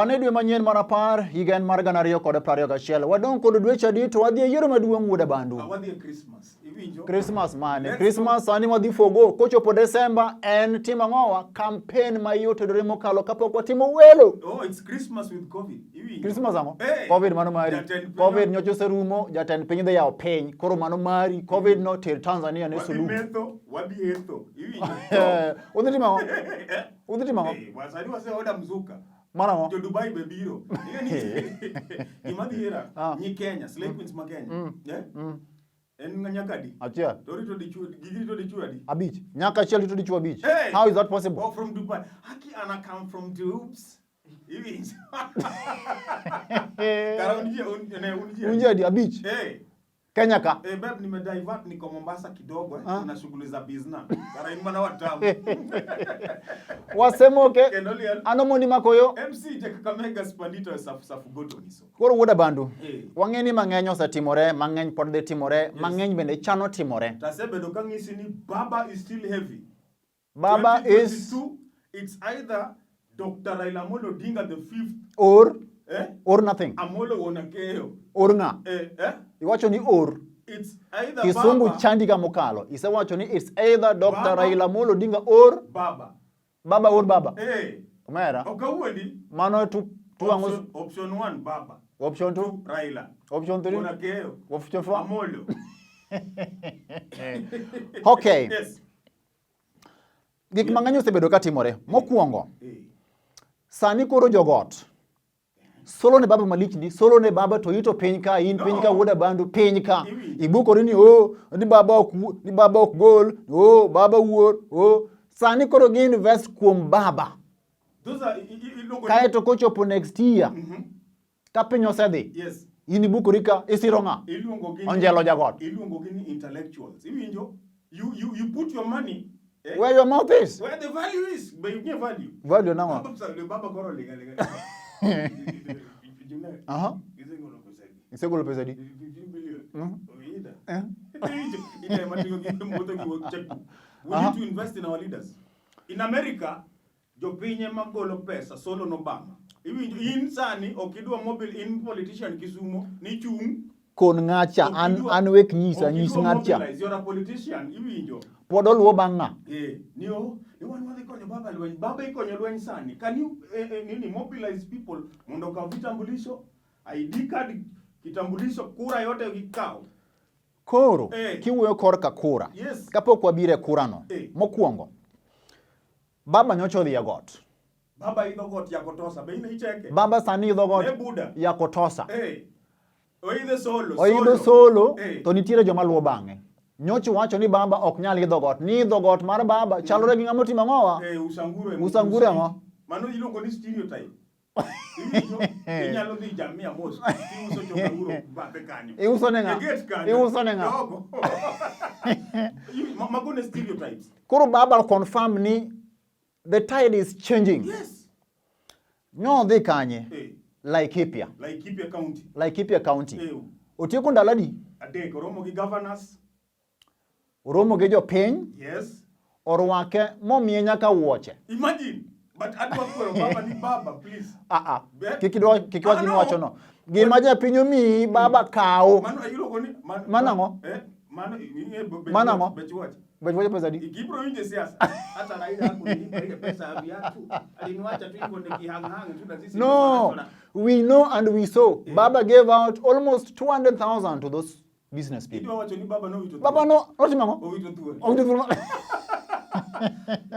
Wan e dwe manyien mar 10, higa en mar 2021. Wadong' kod dweche adi to wadhi e yiero maduong' wuod Abandu. Wadhi e Christmas. Iwinjo? Christmas mane? Let's Christmas sani wadhi fogo. Kochopo Desemba en timo ang'owa? Campaign ma iye otedore mokalo kapok watimo welo. Oh, it's Christmas with COVID. Iwinjo? Christmas ang'o? Hey! Covid mano mari. Jatend piny- Covid nyocha oserumo, jatend piny dhi yawo piny. Koro mano mari. Covid no ter Tanzania ne Wadhi suluhu. metho, wadhi etho. Iwinjo? Eh, Udhi timo ang'o? Eh? Udhi timo ang'o? Eh, sani wase order mzuka. Mano ang'o? Jo Dubai be biro. Ing'e ni gima dhiera nyi Kenya, slay queens ma Kenya. Eh? En nyaka adi? Achiel. To rito dichuo, gigi rito dichuo adi? Abich. Nyaka achiel rito dichuo abich. Hey! How is that possible? Oh, from Dubai. Haki ana come from Dubs. Iwinjo? Kara un ji, un, ne, un ji. Un ji adi? Abich. Hey. Kenya ka. Eh, babe nime divert niko Mombasa kidogo eh. Kuna shughuli za business. Kara in mana watamu. Wasemoke. Kendo liel. Ano mondi makoyo? MC ja Kakamega Spandito e safu safu goto niso. Koro wuod Abandu. Eh. Wang'e ni mang'eny osetimore, mang'eny pod dhi timore, mang'eny bende chano timore. Tasebedo kang'isi ni Baba is still heavy. Baba is 2022, it's either Dr. Raila Amolo Odinga the fifth, or eh? or nothing. Amolo Wonakeyo. Or ng'a? Eh, eh? Iwacho ni or. It's either Kisungu Baba, chandi ka mokalo. Isewacho ni it's either Dr. Baba. Raila Amolo Odinga or Baba. Baba or Baba. Eh, Omera. ok awuondi. Mano tu tu ang'o? Option 1 Baba. Option 2, Raila. option 3, Wonakeyo. option 4. Amolo. Okay. Yes. Gik mang'eny osebedo ka timore. Mokwongo, Eh. sani koro jogot solo ne baba malich ndi solo ne baba to ito piny ka in piny ka No. wuod Abandu piny ka Iwinjo. ibukori ni o ni baba ok ni baba ok gol o baba wuor o sani koro gi invest kuom baba Those are iluongo ni- kaeto kochopo next year ka piny osedhi Yes. in ibukori ka isiro ng'a Iluongo gi Onjelo jagot. Iluongo gi ni intellectuals. Iwinjo? You put your money eh, where your mouth is where the value is. Be you value. value nang'o Baba msa- baba koro linga linga. Aha. Isegolo pesa adi? Isegolo pesa adi? 15 billion. Oida. Eh. Ite matiyo gi wuotho gi wuok checkbook. We need to invest in our leaders. In America, jopiny ema golo pesa solo no Obama. Iwinjo in sani ok idwa mobile in politician Kisumo ni chung' Kon ng'acha ok an idwa- an wek nyisa ok nyis idwa ng'atcha mobilize, You're a politician, iwinjo. pod oluwo bang' ng'a Eh, ni o, ni wan wadhi konyo baba lweny. Baba ikonyo lweny sani. Can you nini mobilize people mondo okaw vitambulisho, ID card, kitambulisho, kura yote gikaw. Koro Eh. kiwuoyo korka kura Yes. kapok wabiro e kurano Eh. mokwongo baba nyocha odhi e got Baba idho got Yakotosa, be in icheke? Baba sani idho got Ne Buda. Yakotosa. Eh. Oidho solo. Oidho solo Eh. to nitiere joma luwo bang'e. Nyocha wacho ni baba ok nyal idho got. Ni idho got mar baba chalore gi ng'ama otimo ang'owa? Eh, usanguro ema- Usanguro ang'o? Mano iluongo ni stereotype. Iwinjo? Inyalo dhi Jamia Mosque, tiuso chokanguro bathe kanyo. Iuso ne ng'a? E gate kanyo. Iuso ne ng'a? Jogo. Mago ne stereotypes. Koro baba confirm ni the tide is changing. Yes. Nodhi kanye? Eh. Laikipia. Laikipia County. Laikipia County. Eh. Otieko ndalo adi? 3. Oromo gi governors. Oromo gi jopiny. Yes. Orwake momiye nyaka wuoche. Imagine. But adwa kwero baba ni baba please. Ah ah. Be- Kik idwa kik iwach Ah, gima no. iwacho no. Gima japiny omiyi baba kaw. Mano iluongo ni Mano ang'o? Eh, mano ing'e Mano ang'o? Bech wuoche. Bech wuoche pesa adi? Ibro winje siasa. Hata Raila hakunilipa ile pesa ya viatu. Aliniwacha tu hivyo nikihang-hang tu na sisi No. ndio maana We know and we saw. Baba gave out almost 200,000 to those business people. Idwa wacho ni baba nowito Baba no notimo ang'o? Owito thuol. Owito thuol.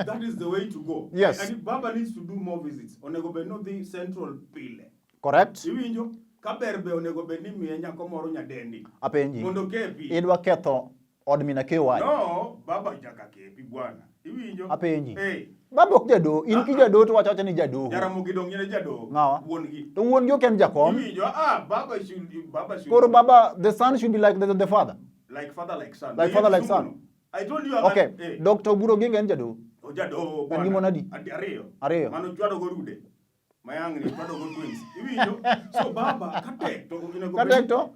That is the way to go. Yes. And baba needs to do more visits. Onego bed nodhi Central pile. Correct? Iwinjo? Ka ber be onego bed ni miye nyako moro nyadendi. Apenji. Mondo kepi. Idwa ketho od min Akeyo No, baba nyaka kepi bwana. Iwinjo? Apenji. Eh. Baba ok jadoho. In kijadoho to wacho awacha ni jadoho. Jaramogi dong' en jadoho. Ng'awa? Wuon gi. To wuon gi ok en jakom. Iwinjo? Ah, baba should. Koro baba, the son should be like the father. Like father like son. Like father like son. I told you. Okay. Eh. Dr. Oburu Oginga en jadoho. Ojadoho En bwana. gi mon adi? Ariyo. Ariyo. Mano chwado go rude. Mayangni chwado go twins. Iwinjo? So baba katek to onego Katek to?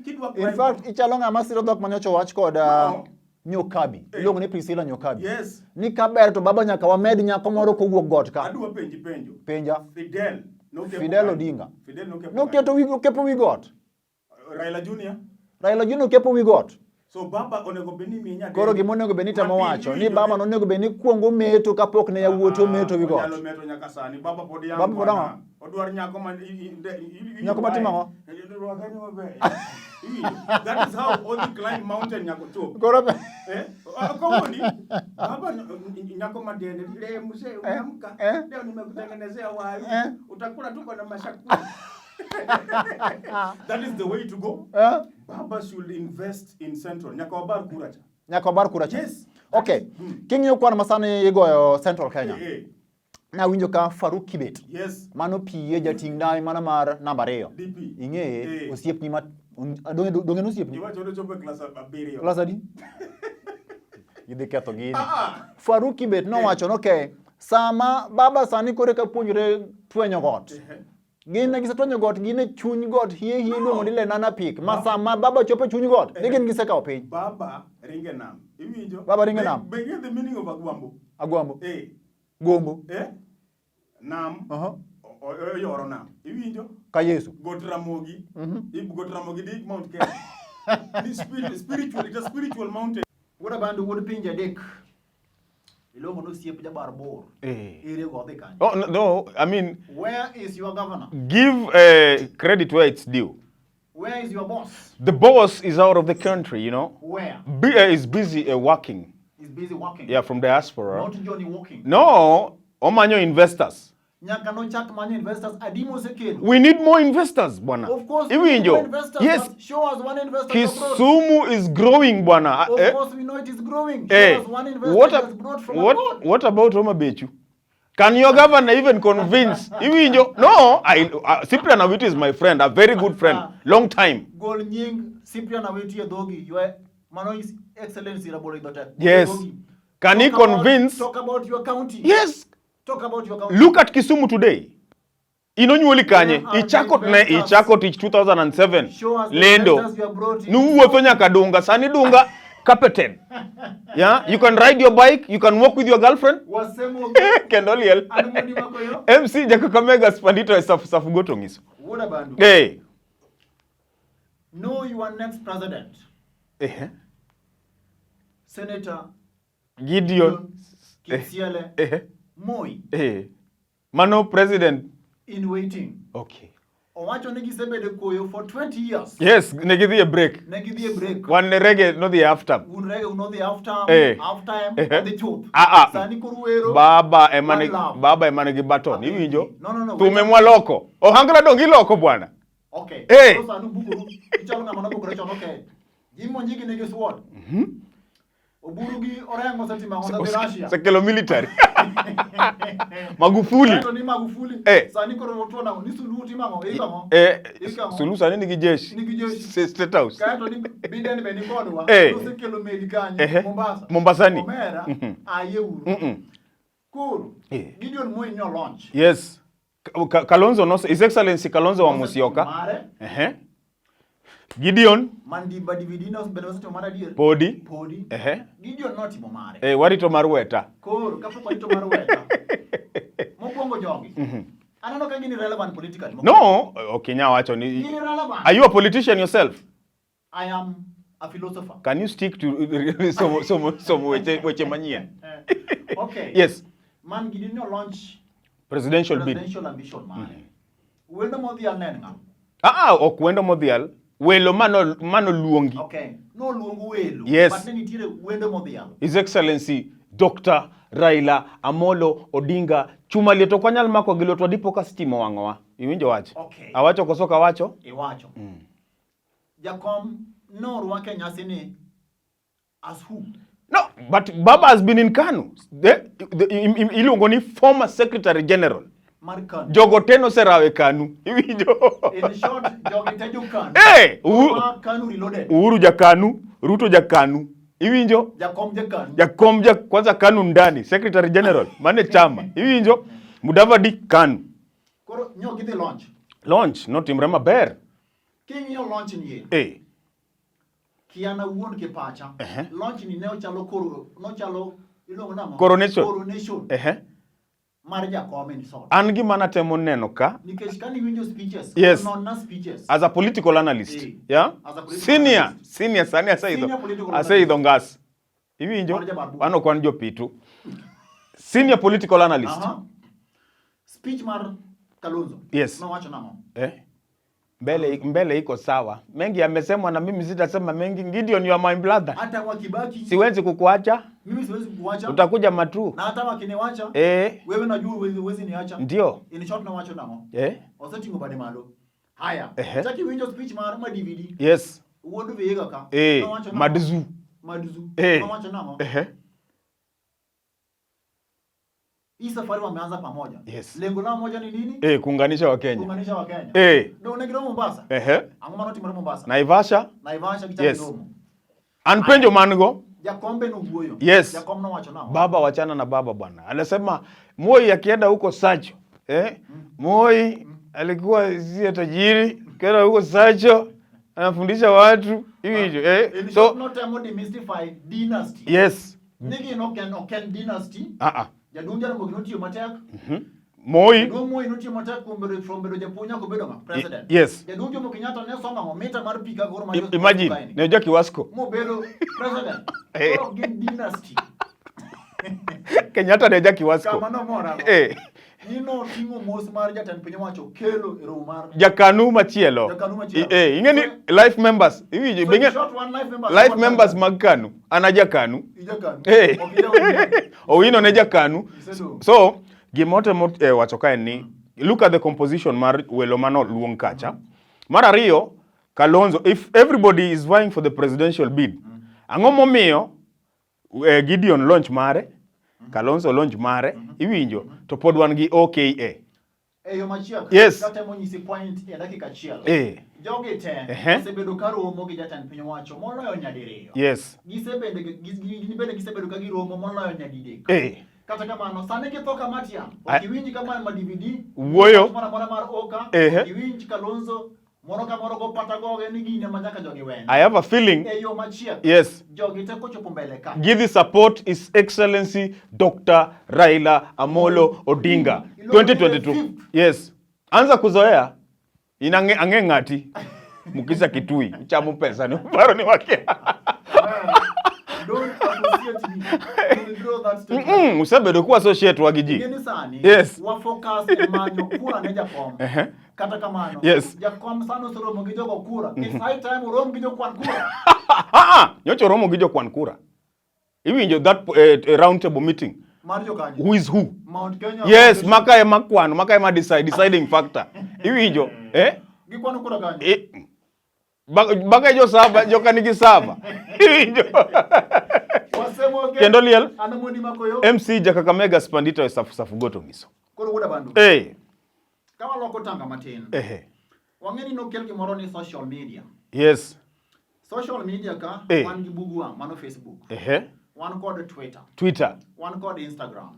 Kidwa In fact, ichalo ng'ama siro dhok manyocha owach kod No. Nyokabi. Eh. Iluongo ni Priscilla Nyokabi. Yes. Ni kaber to baba nyaka wamed nyako moro kowuok got ka. Adwa penji penjo. Penja. Fidel. Nokepo Fidel kanyo. Odinga. Fidel nokepo Noketo wi okepo wi got. kanyo. Raila Junior. Raila Junior okepo wi got. So baba onego bed ni miye nyadendi. Koro gima onego bed ni temo Matin wacho ni iwinjo baba ni- nonego bed ni kuongo meto kapok ne yawuote ometo wi got. Onyalo meto nyaka sani. Baba pod yang' Baba pod bwana. ang'o? Odwar nyako ma Nyako ma timo ang'o? Rwaka ni maber. Iwinjo? That is how odhi climb mountain nyako chop. Koro Eh? Ah, Kawuono baba nyako ma dende le mzee umeamka. eh. Leo nimekutengenezea waru. Eh. Utakula tu kwa na mashakuli. That is the way to go. Eh? Baba should invest in Central. Nyaka wabar kura cha. Nyaka wabar kura cha. Yes. Okay. King'iyo kwan ma sani igoyo Central Kenya. Eh, eh. Nawinjo ka Faruk Kibet. Yes. Mano PA jating' ndai mana mar namba ariyo. DP. Ing'eye Eh. osiepni ma donge en osiepni? Iwacho ni ochopo e klas abiriyo. Klas adi? Idhi ketho gini. Ah, Faruk Kibet nowacho ni okay, sama baba sani koro eka puonjore twenyo got. Gin ne gisetwenyo got, gin e chuny got hie hie iluongo ni Lenana Peak. Ma sama baba chopo e chuny got, ni gin gisekawo piny. Baba ringe nam. Iwinjo? Baba ringe nam. Be ing'eyo the meaning of agwambo? Agwambo. Eh. Gombo. Eh? Nam. Aha. Oyoro nam. Iwinjo? Ka Yesu. Got Ramogi. Got Ramogi di Mount Kenya. Ni spiritual, it's a spiritual mountain. Wuod Abandu wuod pinje adek. Iluongo ni osiep jabar bor. Eh. Ere go odhi kanye? Oh, no, no, I mean, Where is your governor? give credit where it's due. Where is your boss? The boss is out of the country, you know. Where? Is busy working. Is busy working. Yeah, from diaspora. Not Johnny walking. No, Omanyo investors. Nyaka nochak manyo investors adi mosekelo. We need more investors, bwana. Of course, we need more Iwinjo. investors. Yes, but Show us one investor. you brought. Kisumu is growing, bwana. Of Eh, course, we know it is growing. Show eh, us one investor what, you has brought from abroad. what about Homa Bechu? Can your governor even convince? Iwinjo? No, Cyprian Awiti is my friend, a very good friend, long time. Gol nying Cyprian Awiti e dhogi. Your mano His Excellency Rabolo Idhotek. Yes. Can he Talk about- convince? Talk about your county. Yes. Talk about your county. Look at Kisumu today. Inonyuoli kanye? Where are the Ichako ne investors? ichako tich 2007. Show us the Lendo. investors you have brought in. Nuwuotho nyaka Dunga, sani Dunga carpeted. Yeah, you can ride your bike, you can walk with your girlfriend. Wasemo Kendo liel. An mondi makoyo. MC Jakakamega Spandito e safu safu goto ngiso. Wuod Abandu. Hey. Know your next president. Eh. Senator Gideon. Kipsiele Eh. Moi Eh. Mano president. in waiting. Okay. Owacho ni gisebedo koyo for 20 years. Yes, ne gidhi e break. Ne gidhi e break. Wan ne rege nodhi e half time. Un rege unodhi half time, Eh. half time, Eh. odhi chuth. Ah, ah. Sani koro wero. Baba ema One ni love. baba ema nigi baton, iwinjo? No, no, no. Thume mwaloko. Ohangla dong iloko bwana. Okay. Eh. Koro sani ubukoru. Ichalo ng'ama nobukore chon, okay. Jimmy Wanjigi nigi sword. Oburu gi Orengo osetimo ang'o? Osedhi Russia. Osekelo military. Magufuli. Kaeto ni Magufuli. Eh. Sani koro otuo nang'o? Ni Suluhu timo ang'o? Iko ang'o? Eh, Iko ang'o? Suluhu sani nigi jeshi. Nigi jeshi. State House. Kaeto ni Biden be ni kodwa. Eh. Osekelo meli kanye? Ehe. Mombasa. Mombasani. Omera. Aye uru. Koro. Eh. Gideon Moi nyo launch. Yes. Kalonzo no, His Excellency Kalonzo wa Musyoka. Mare. Ehe. Gideon Mandimba DVD no bende osetimo mar adier. Podi. Podi. Ehe. Gideon notimo mare. Eh, warito mar weta. Koro kapok warito mar weta. Mokwongo jogi. Aneno ka gin relevant politically. No, ok inyal wacho ni Gin relevant. Are you a politician yourself? I am a philosopher. Can you stick to somo somo somo weche weche manyien? Okay. Yes. Man Gideon no launch Presidential bid. presidential ambition mare. Wendo modhial ne en ng'a? Ah, ah, ok wendo modhial. Welo mano mano luongi. Okay. Noluong welo. Yes. But ne nitiere wendo modhial. His Excellency Dr. Raila Amolo Odinga chuma liet ok wanyal mako gi lwetwa dipo ka stima owang'owa. Iwinjo wach? Okay. Awacho koso ok awacho? Iwacho. Jakom norwake e nyasi ni as who? No, but Baba has been in Kanu. Iluongo ni former Secretary General. Mar Kanu. Jogo te noserawo e Kanu. Iwinjo? In short, jogi te jo Kanu. Eh, Ma Kanu reloaded. Uhuru ja Kanu, Ruto ja Kanu. Iwinjo? Jakom ja Kanu. Jakom ja kwanza Kanu ndani, Secretary General, mane chama. Iwinjo? Mudavadi Kanu. Koro nyo gidhi launch. Launch notimre maber. King'iyo launch ni e. Eh. Kiana wuon ki pacha. Launch ni ne ochalo koro nochalo iluongo nang'o? Coronation. Coronation. Ehe. Mar jakom in short. An gima natemo neno ka Nikech kane iwinjo speeches, Yes. nonna speeches. As a political analyst, Eh. yeah? As a political Senior, analyst. senior sani aseidho. Senior political Aseidho ngas. Iwinjo? Mar jabar Wan ok wan jopitu. Senior political analyst. Aha. Speech mar Kalonzo. Yes. Nowacho nang'o? Eh? Mbele, mbele iko sawa. Mengi yamesemwa na mimi sitasema mengi. Gideon, you are my brother. Hata wakibaki Siwezi kukuacha. Mimi siwezi kukuacha. Utakuja matu. Na hata wakiniwacha. Eh. Wewe najua huwezi niacha. Ndio. In short nowacho nang'o? Eh. Oseting'o bade malo. Haya. Ehe. Chaki winjo speech mar ma DVD. Yes. Wuod Vihiga ka. Eh. Nowacho nang'o? Madzu. Madzu. Eh. Nowacho nang'o? Ehe. Hii safari wameanza pamoja. Yes. Lengo lao moja ni nini? Eh, kuunganisha Wakenya. Kuunganisha Wakenya. Eh. Ndio unegiro Mombasa. Ehe. Ang'o mano timore Mombasa? Naivasha. Naivasha gi Yes. Romo. An penjo man go. Jakombe nowuoyo. Yes. Jakom nowacho nang'o? Baba wachana na baba bwana. Anasema Moi akienda huko Sacho, eh? Moi alikuwa si tajiri, kenda huko Sacho anafundisha watu hivi hivyo, eh? In So short, notemo demystify dynasty. Yes. Nigi no ken ok en dynasty. Ah ah. Jaduong' Jaramogi notiyo matek. Moi Jaduong' Moi notiyo matek kuom bedo from bedo japuonj nyaka obedo ng'a? President. Yes. Jaduong' Jomo Kenyatta ne somo ang'o? Mita mar pi kaka koro ma Imagine, ne oja Kiwasco. Mobedo president. Eh. Koro gin dynasty. Kenyatta ne oja Kiwasco. Kama nomora. Eh. Ni noting'o mos mar jatend piny owacho kelo e romo mar Jakanu machielo. Jakanu machielo. Eh, ing'e ni life members. Iwinjo, So in be short, one life members. Life one members mag Kanu. An a jakanu. Ijakanu. Eh. Ok ija Owino. Owino ne jakanu. Isedo. So, gima otemo wacho ka en ni look at the composition mar welo mano luong kacha. Mar ariyo, Kalonzo, if everybody is vying for the presidential bid, ang'o momiyo Gideon launch mare, Kalonzo launch mare, iwinjo, to pod wan gi OKA. E yo machiek, Yes. katemo nyisi point e dakika achiel. Jogi te osebedo ka romo gi jatend piny owacho moloyo nyadiriyo. Gisebende gin bende gisebedo ka giromo moloyo nyadidek. Kata kamano, sani githo ka Matiang', ok iwinj ka ma DVD, Wuoyo. moro amora mar Oka, ok iwinj Kalonzo, moro ka moro go pata goge ni gine ma nyaka jogi wene. I have a feeling. E yo machiek. Yes. Jogi te kochopo mbele ka. Gidhi support His Excellency Dr. Raila Amolo Odinga Iluongo ni the 2022. fifth. Yes. Anza kuzoea. Ina ang'e ng'ati. Mukisa Kitui, chamo pesa ni paro ni wakia. Don't associate me. Withdraw that statement. Usebedo ku associate wa gi ji. Ing'e ni sani, Yes. wa focus e manyo kura ne jakom. Kata kamano, jakom sani oseromo gi jogo kura. It's high time orom gi jokwan kura. Ah, ah, nyocha oromo gi jokwan kura. Iwinjo that round table meeting. Mar jokanyo. Who is who? Mount Kenya. Yes, maka ema kwano, maka ema decide, deciding factor. Iwinjo, eh? Gikwano kura kanyo. Baka jo saba, joka nigi saba. Iwinjo. Wasemo ke. Kendo liel. An mondi makoyo. MC Jakakamega Spandito e safu safu goto miso. Koro wuoda bandu. Ka waloko tanga matin. Wang'e ni nokel gimoro ni social media. Yes. Social media ka wan gi bugwa mano Facebook. Wan kod Twitter. Twitter. Wan kod Instagram.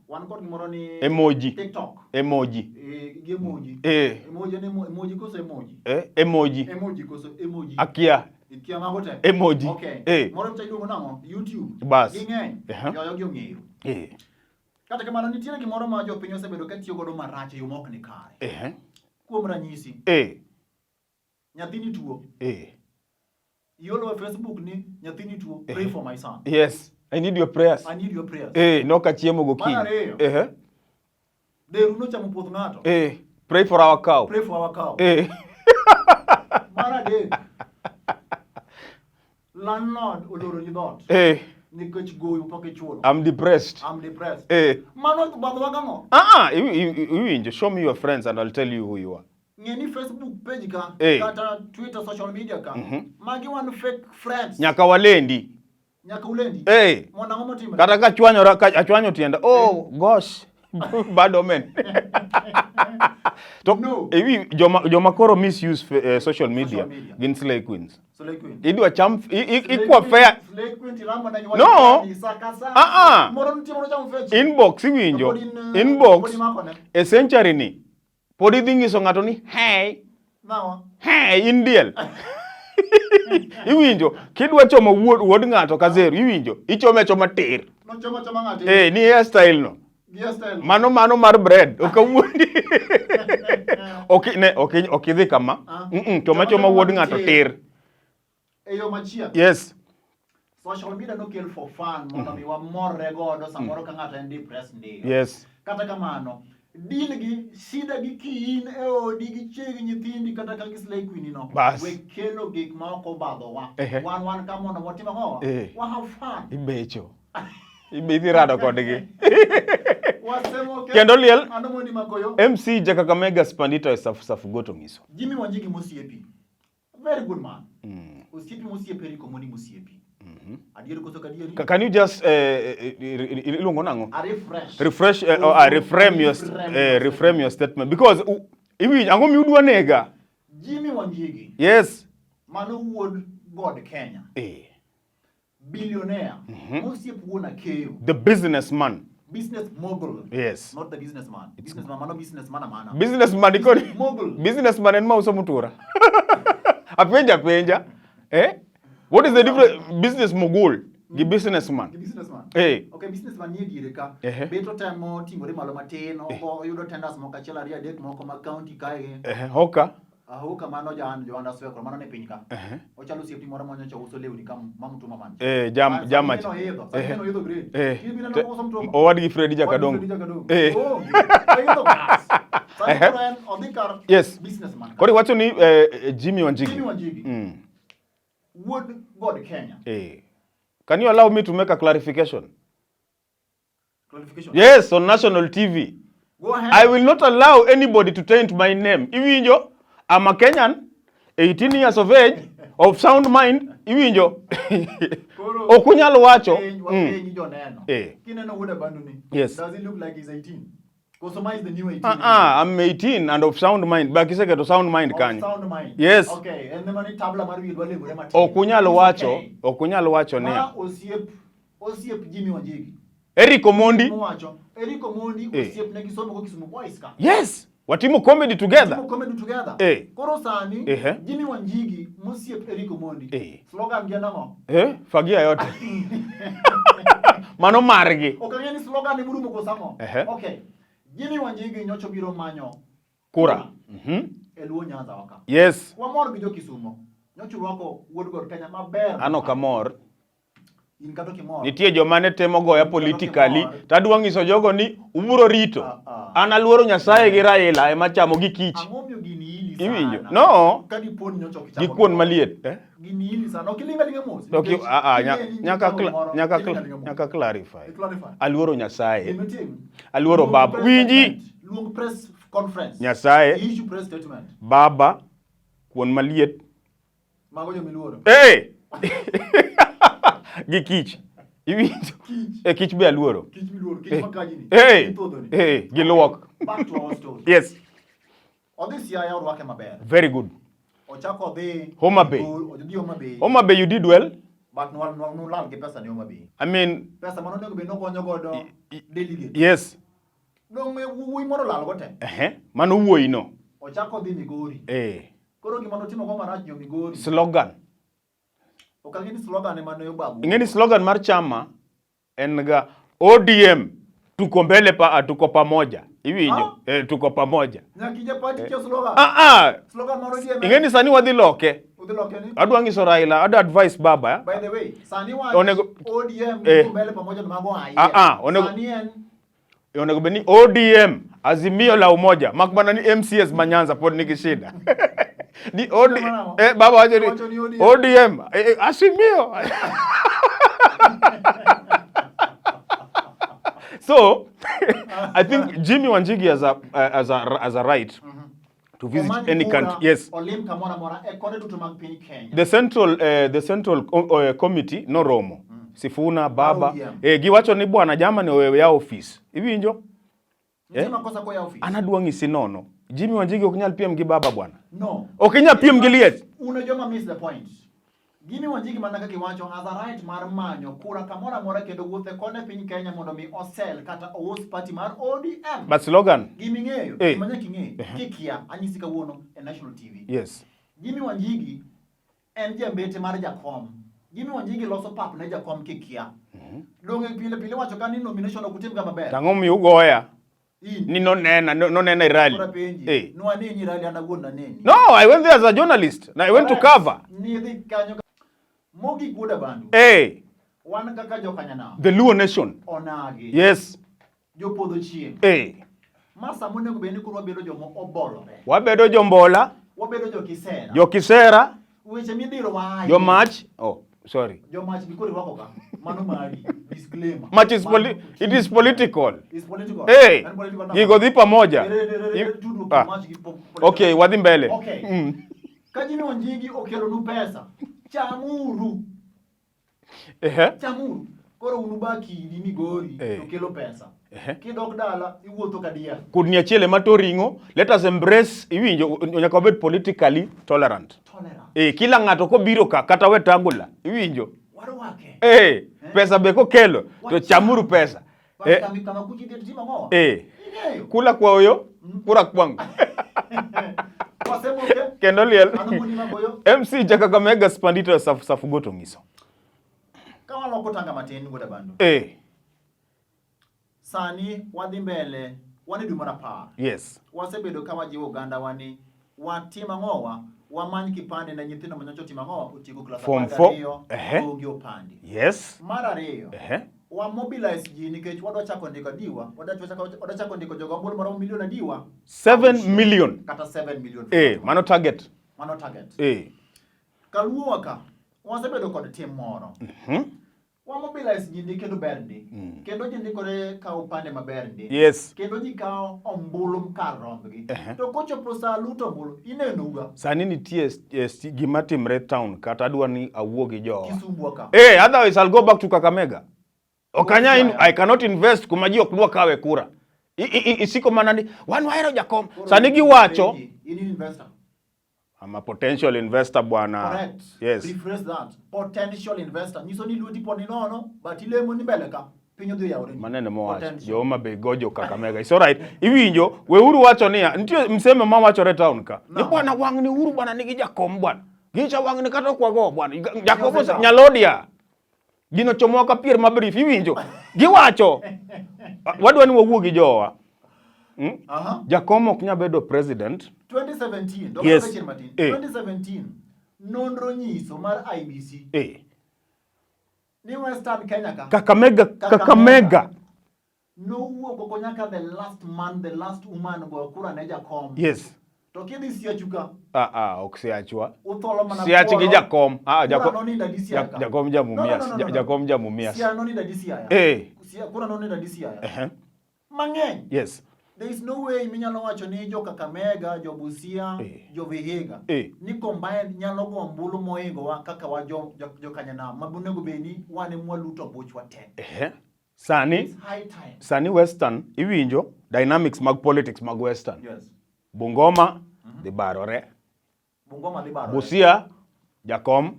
Wan kod gimoro ni Emoji. TikTok. Emoji. Gi emoji. Emoji en emoji koso emoji? Emoji. Emoji koso emoji. Akia. Ikia mago te. Emoji. Okay. Moro mcha iluongo nang'o? YouTube. Bas. Ging'eny. Yoyo gi ong'eyo. Kata kamano nitiere gimoro ma jopiny osebedo ka tiyo godo marach e yo ma ok ni kare. Kuom ranyisi. Nyathini tuo. Iolo e Facebook ni nyathini tuo, pray for my son. Yes, I need your prayers. I need your prayers. Nok achiemo gokinyi. Mar ariyo. Deru nochamo puoth ng'ato. Pray for our cow. Pray for our cow. Mar adek. Landlord oloro ni dhoot. Nikech gowi pok ichulo. I'm depressed. I'm depressed. Mano badhwa gang'o? Iwinjo, show me your friends and I'll tell you who you are. Ng'e ni Facebook page ka, kata Twitter, social media ka, magi wan fake friends. Nyaka walendi. Nyaka ulendi. Mondo ang'o motimre? Kata ka chwanyora, ka achwanyo tienda. Oh, gosh. Bad omen. To, No. ewi, joma koro misuse social media, Social media. gin slay queens. Slay queens. Idwa cham, Slay ikwa queen, fair. Slay queen tiramo na nyuwa No. ni saka sa. Ah, ah. Moro nitie moro chamo fetch. Inbox iwinjo. Pod in Inbox. pod imako ne. E century ni. Pod idhi nyiso ng'ato ni hey. Nawa. Hey, in diel. Iwinjo, kidwa chomo wuod ng'ato ka zeru, iwinjo, ichome achoma tir. Nochomo achoma ng'ato. Ni hairstyle no. Mano mano mar bread. Ok awuondi. Ok ne ok ok idhi kama. Ah. Mm -mm, choma choma wuod ng'ato tir. E yo machielo. Yes. Social media nokel for fun mondo mi wamorre godo samoro ka ng'ato en depressed ndiyo. Yes. Kata kamano, deal gi shida gi kiin e odi gi chiegi nyithindi kata ka gi slay queen no. Bas. We kelo gik ma ok obadhowa. Ehe. Wan wan ka mondo watim ang'owa? Eh. Wa have fun. Ibecho. Idhi rado kodgi. Wasemo ke. Kendo liel Ano mondi makoyo. MC Jakakamega Spandito e safu safu goto ngiso. Jimmy Wanjigi mosiepi. Very good man. Osiepi mosiepe Eric Omondi mosiepi. Adier koso ka adieri? Can you just iluongo nang'o? A refresh. Refresh oh, reframe your reframe your statement because iwinjo ang'o miudwa nega? Jimmy Wanjigi. Yes. Mano wuod God Kenya. Billionaire. Mosiep wuon Akeyo. The businessman. Business mogul. Yes. Not the businessman. Businessman, mano businessman amana. Businessman ikoni. Mogul. Businessman en mauso mutura. Apenja apenja. Eh? What is the difference business mogul gi businessman? Gi businessman. Eh. Okay, businessman nie diere ka. Ehe. Bet otemo ting'ore malo matin, oko oyudo tenders moko achiel ariyo adek moko mag county kae. Hoka. Ahoka mano jan Johana Swekro mano ne piny ka. Ochalo osiepni moro manyocha uso lewni ka ma mtuma man. Eh, jam Ah, jama. sani oidho, sani oidho grade. Kibiro neno uso mtuma. Owadgi Freddy Jakadongo. Owadgi Freddy Jakadongo. Oh, oidho gas. Sani koro en odhi kar Yes. businessman. Koro iwacho ni Jimmy Wanjigi. Jimmy Wanjigi. Wuod God Kenya. Can you allow me to make a clarification? Clarification. Yes, on national TV. Go ahead. I will not allow anybody to taint my name. Iwinjo, I'm a Kenyan, 18 years of age, of sound mind. Iwinjo. Koro- Ok unyal wacho. Penj, wapenji joneno. Kineno wuod Abandu ni. Yes. Does he look like he's 18? Koso ma is the new 18. Ah, ah, I'm 18 and of sound mind. Ba kiseketo sound mind Of kanyo. sound mind. Yes. Okay, en ema ni tabla mar wiye dwa lengore matin. Ok unyal It's wacho, okay. ok unyal wacho Ma niya. osiep osiep Jimmy Wanjigi. Eric Omondi. Mowacho Eric Omondi osiep ne gisomo go Kisumu Boys ka. Yes. Watimo comedy together. Timo comedy together. Koro sani Jimmy Wanjigi mosiep Eric Omondi. Slogan gi en ang'o? Fagia yote. Mano margi. Ok ang'e ni slogan ni murumo koso ang'o. Okay. Jimmy Wanjigi nyocha obiro manyo Kura. E Luo Nyanza waka. Yes. Wamor gi jo Kisumo. Nyocha urwako wuod God Kenya maber. An ok amor. In kata ok imor. Nitie joma ne temo goya politically kimor. to adwa nyiso jogo ni ubiro rito. Ah, ah. An aluoro Nyasaye gi Raila ema chamo gi kich. Ang'o miyo gini ili sana? Iwinjo? No. Ka dipo ni nyocha ok ichamo Gi kuon gimoro. maliet. Eh? Gini ili sana. Ok iling' aling'a mos. Ok, Nikech ah, ah, ing'e ni nyaka ichamo gimoro, iling' aling'a mos. nyaka clarify. I clarify. Aluoro Nyasaye. Gima itim. Aluoro Luong baba. press Winji. statement. Luong press conference. Nyasaye. Issue press statement. Baba, kuon maliet. Mago joma iluoro. Eh! Gi kich. Iwinjo? Kich. Eh, kich be aluoro. Kich miluoro, kich makaji ni. Eh! Ithodho ni. Eh, gi luok. Back to our story. Yes. Odhi Siaya orwake maber. Very good. Ochako odhi Homa Bay. Odhi Homa Bay. Homa Bay, you did well. But nolal gi pesa ni Homa Bay. I mean, Pesa mane onego bed nogonyo godo delegate. yes. Dong' wuoyi moro olal go te. Ehe. Mano wuoyi no. Ochako odhi Migori. Koro gima notimo go marach jo Migori. Slogan. Ok ang'e ni slogan ema ne obago. Ing'e ni slogan mar chama en ga ODM tuko mbele pa tuko pamoja. Iwinjo? Ah? Tuko pamoja. Nyaka ija party kia slogan. Ah ah. Slogan mar ODM. Ing'e ni sani wadhi loke. Udhi loke ni? Adwa nyiso Raila, adwa advice baba. By the way, sani wach ODM tuko mbele pamoja na mago ahinya. Ah ah, onego Sani en onego bed ni ODM Azimio la Umoja mak mana ni MCS ma Nyanza pod nigi shida. Ni OD, baba wacho ni Wacho ni ODM. ODM Azimio. So I think Jimmy Wanjigi has a right to visit Omany any kura, country. Yes. Olim kamoro amora e konde duto mag piny Kenya. The central committee noromo. Sifuna baba ODM. Giwacho ni bwana jamani owewe ya office. Iwinjo? Nitie makosa koya office. An adwa ng'isi nono. Jimmy Wanjigi ok nyal piem gi baba bwana. No. Ok inyal piem gi liech. Un e joma miss the point. Jimmy Wanjigi mana kaka iwacho has a right mar manyo kura kamoro amora kendo wuotho e kone piny Kenya mondo mi osel kata ous party mar ODM. But slogan. Gima ing'eyo, gima nyaka ing'e, kikia, anyisi kawuono e National TV. Jimmy Wanjigi en jambete mar jakom. Jimmy Wanjigi loso pap ne jakom kikia. Donge pile pile wacho ka ni nomination ok utim ga maber. Tang'o miyo ugoya? In. Ni nonena, nonena e rally. Koro apenji. Eh. Nwaneni rally an awuon naneni. No, I went there as a journalist. I went to cover. Nidhi kanyo. Mogik wuod Abandu. Eh, Wan kaka jokanyanam. the Luo nation. Onagi. Yes. Jopodho chieng'. Eh. Ma sama onego bed ni koro wabedo joma obolore. Wabedo jombola, Wabedo jokisera. jokisera, Weche midhiro waaye. jomach. Oh, sorry. Jomach bi koro irwako ka. Mano mari. Disclaimer. Mach is Mano it is political. Is political. Eh. En political nang'o? Gigo dhi pamoja. Ere, ere, ere, tudruok Ah. mach gi political. Okay, wadhi mbele. Okay. Ka Jimmy Wanjigi okelonu pesa, chamuru. Ehe. Chamuru. Koro un uba kidi Migori Eh. to kelo pesa. Ehe. Kidok dala iwuotho ka diel. Kudni achiel ema to ring'o. Let us embrace, iwinjo, nyaka wabed politically tolerant. Tolerant. Eh, kila ng'ato kobiro ka kata Wetangula, iwinjo. Warwake. Eh, pesa be kokelo to chamuru pesa. Bas Eh, kama kama kuchi dhi timo ang'o? eh. Ing'eyo. Kula kwaoyo, kura kwangu. Wasemoke. Kendo liel. Ano wuodi maboyo? MC Jakakamega Spandito Safu Safu Goto ng'iso. Ka waloko tanga matin wuod Abandu. Eh, Sani wadhi mbele, wan e dwe mar 10. yes. Wasebedo ka wajiwo oganda wa ni watim ang'owa, wamany kipande ne nyithindo ma nyocha otimo ang'owa, otieko klas Form apar four. gariyo, Ehe. onge opande. Yes. Mar ariyo, Ehe. wa mobilize ji nikech wadwa chako ndiko adiwa, wadwa chako ndiko jogo ombulu maromo milion adiwa. 7 million. Kata 7 million. Eh, mano target. Mano target. Eh. Kaluowa ka, wasebedo kod tim moro. Wa mobilize ji ndi kendo ber ndi. Kendo ji ndikore kawo opande maber ndi. Yes. Kendo ji kawo ombulu kar rombgi. To kochopo sa luto ombulu, inenouga. Sani nitie gima timre town kata adwa ni awuo gi jowa. Kisumbwa ka. Eh, otherwise I'll go back to Kakamega. Okanya in, I cannot invest kuma ji ok dwa kawe kura. Isiko mana ni wan wahero jakom. Sani giwacho In investor. I'm a potential investor bwana. Correct. Yes. Rephrase that. Potential investor. Nyiso ni lweti pod ni nono, but ilemo ni mbele ka. Piny odhi oyawore ni. Maneno mowacho. Potential. Jo Homa Bay gojo Kakamega. It's all right. Iwinjo, weuru wacho niya, nitie msemo ma wachore town ka. Ni No. bwana wang' ni Uhuru bwana nigi jakom bwana. Gicha wang' ni kata ok wago bwana. Jakom ose Osekawo. Nyalodia. Gino chomowa ka pier ma brief iwinjo. Giwacho. Wadwa ni wawuo gi jowa. Aha. Jakom ok nyal bedo president. 2017, dok Yes. yes. matin. Eh. 2017, nonro nyiso mar IBC Eh. ni Western Kenya ka Kakamega, Kakamega. Kakamega. nowuok oko nyaka the last man, the last woman go kura ne jakom. Yes. To kidhi Siachu ka, Ah ah, ok Siachwa. utholo mana Siach gi kuoro. jakom. Ah, Kura jakom. noninda di Siaya ka. Jakom ja Mumias. No, no, no, no, no. Jakom ja Mumias. Siaya noninda di Siaya. Eh. Kura noninda di Siaya. Eh. Mang'eny. Yes. There is no way minyalo wacho ni jo Kakamega, jo Busia, Eh. jo Vihiga Eh. ni combined nyalo go ombulu mohingowa kaka wa jo Kanyanam ma onego bed ni wan ema waluto obuchwa te. Eh. Sani, It's high time. sani Western iwinjo dynamics mag politics mag Western. Yes. Bungoma dhi barore. Bungoma dhi barore. Busia jakom.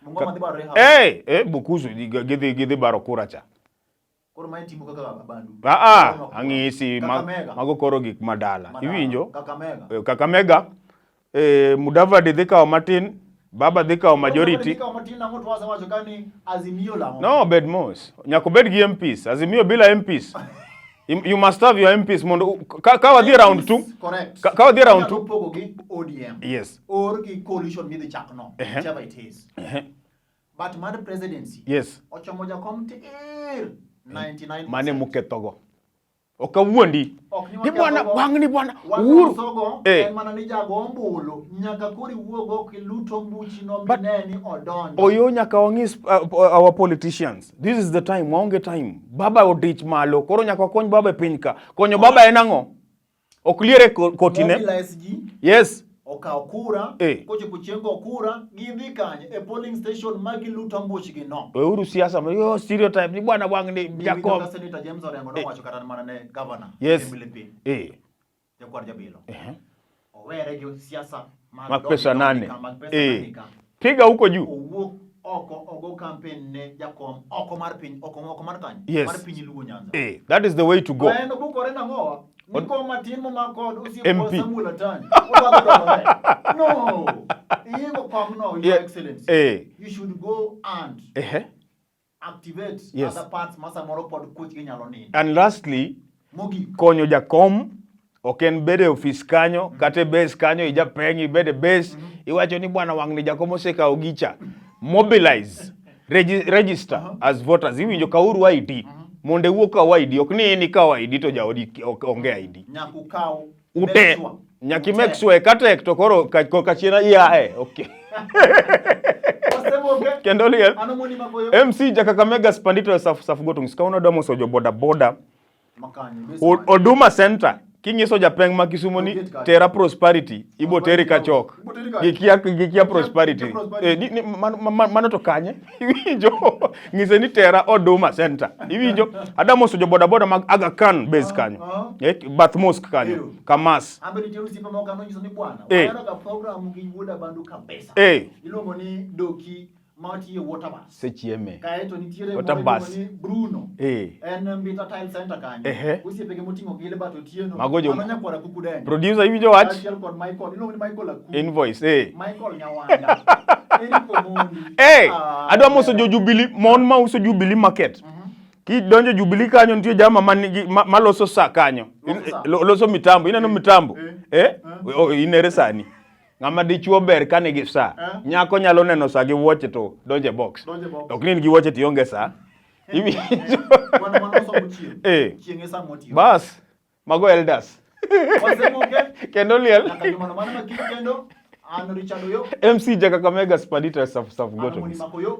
Bungoma dhi barore how? Eh, Bukusu gidhi baro kura cha. Koro mae timo kaka Abandu. Ah ah, ang'isi Kakamega. mago koro gik madala. Madala. Iwinjo? Kakamega. Kakamega Mudavadi dhi kawo matin, Baba dhi kawo majority. Dhi kawo matin nang'o to wasewacho ka ni Azimio lang'o. No, bed mos. Nyaka obed gi MPs. Azimio bila MPs. You must have your MPs mondo ka wadhi round 2. Correct. Ka wadhi round Inyalo 2. pogo gi ODM. Yes. Or gi coalition midhi chakno. Whichever it is. But mar presidency. Yes. Ochomo jakom tir 99%. Mane mukethogo. Ok awuondi. Ok ni Ni bwana wakethogo. wang' ni bwana Uhuru. Walosogo Eh. en mana ni jago ombulu nyaka koro iwuog oko iluto mbuchi no But- mine ni odonjo. Oyo nyaka wang'is our politicians. This is the time, waonge time. Baba odich malo, koro nyaka wakony baba e piny ka. Konyo baba en ang'o? Ok liere kotine. Mobilize ji. Yes. Okaw kura, Eh. kochopo chieng' go kura, gidhi kanye e polling station ma giluto mbuchgi no. Weuru siasa, yo stereotype ni bwana wang' ni Ni jakom. winjo ka Senator James Orengo nowacho kata mana ne governor Yes. Emily Piny, Jakwar Jabilo. Owere gi siasa mag Mag dondi pesa dondi nane. ka, mag pesa nane ka. Piga huko juu. Owuok oko ogo campaign ne jakom oko mar piny, oko mar kanye? Yes. Mar piny Luo Nyanza. That is the way to go. To en obukore nang'owa? Niko matin momako kod osiep MP. Samuel Atani. Odwa dhi dongore. No. Iiko komno, Your Excellency. You should go and activate other parts ma samoro pod kuchgi nyalo nindo. And lastly, Mogik. Konyo jakom ok en bedo e ofis kanyo kata e base kanyo ijapeng ibed e base iwacho ni bwana wang'ni jakom osekawo gicha. Mobilize, register as voters. Iwinjo kauru ID mondo iwuok kaw ID ok ni in ikaw ID to jaodi ok onge ID. Nyaka ukaw. Ute Make sure. nyaka i Ute. make sure ka tek to koro ka chien iae okay. Wasemoke. Kendo liel. Ano moni magoyo. MC Jakakamega Spandito Saf Saf Gotong Skauno Domo Sojo boda boda Makanyi. Base Oduma Center kinyiso japeng ma Kisumo ni Oket kacha. tera Prosperity ibo teri kachok Ibo teri kacha. gikia Prosperity. Gikia Prosperity. Eh, ni mano to kanye iwinjo ng'ise ni tera Oduma Center iwinjo Adamo Sojo boda boda mag Aga Khan base kanyo Bath Mosque kanyo Ero. Kamas. Ambe nitie osiepe moko nonyiso ni bwana wahero ga program gi wuod Abandu kabisa. Iluongo ni Doki ma tiyo water bus. Sechieme. Kaeto nitiere Water moro bus. iluongo ni Bruno. En Mbita Tile Center kanyo. Osiepege moting'o Gilbert Otieno. Mago jo- Mano nyakwara Kuku Denyo. Producer iwinjo wach? Kaachiel kod Michael. Iluongo ni Michael Aku. Invoice Michael Nyawanda. Eric Omondi. Adwa moso jo Jubilee, mon ma uso Jubilee Market. Kidonjo Jubilee kanyo nitie jama manigi maloso saa kanyo. Loso saa. Loso mitambo, ineno mitambo? Inere sani. Ng'ama dichuo ber ka nigi saa. Nyako nyalo neno saa gi wuoche to donjo e box. Donjo e box. Ok ni in gi wuoche to ionge saa. Iwinjo? Wan waloso chieng'. Chieng' e saa mwatiyo. Bas, mago elders. Wasemoke. Kendo liel. Nyaka jumano mano ma kiny kendo. An Richard Oyo. MC Jakakamega Spadita Saf Saf An Goto. Moni Makoyo.